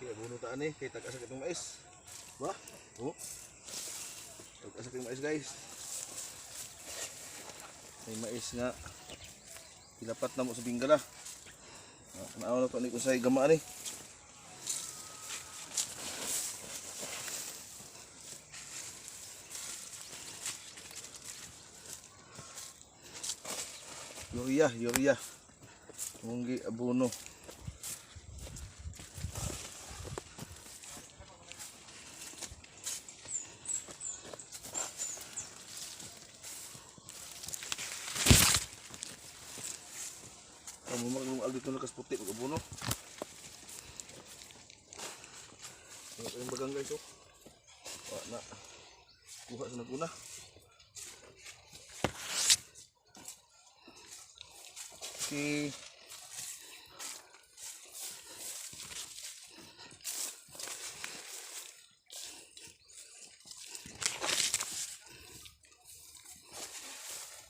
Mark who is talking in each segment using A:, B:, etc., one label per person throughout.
A: Abuno ta ani kay tag-asa kitong mais. Ba? Oh. Tag-asa kitong mais, guys. May mais nga ilapat na mo sa binggala. Ah, tanaw na to ni kung sa'y gama ni. Urea, urea. Munggi abono. Kamu mag dito na kasputi mag abono. Ano kayong bagang, guys, oh. Wa na. Kuha sa naguna. Okay.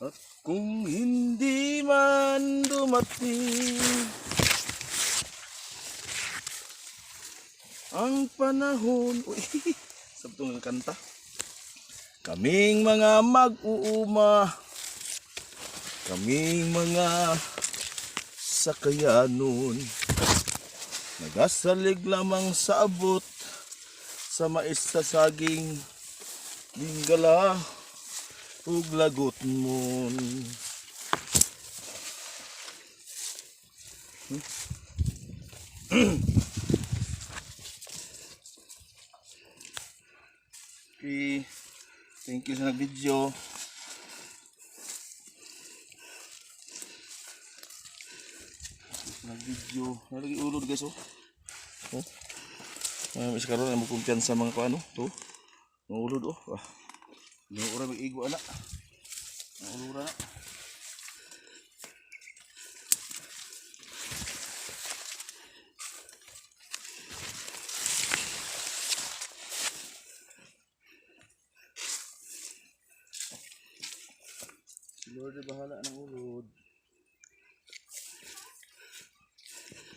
A: At kung hindi man dumating ang panahon. Uy, sabtong ang kanta. Kaming mga mag-uuma, kaming mga sakayanon, nagasalig lamang sa abot sa mais, sa saging, binggala ug lagot mon. Okay. Thank you sa nag-video. Thank you sa nag-video. Nalagi ulod, guys, oh. Oh. Mga is karon ang magkumpiyansa mga kuano to. Mga ulod, oh. Ah. Mga ura mag igo ana. Mga ulura na. Si Lord ay bahala ng ulod.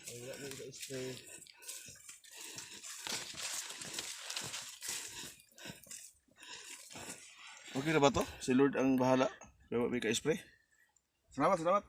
A: Ay, wala mo sa spray. Okay na ba to? Si Lord ang bahala. Kaya may ka-spray. Salamat, salamat.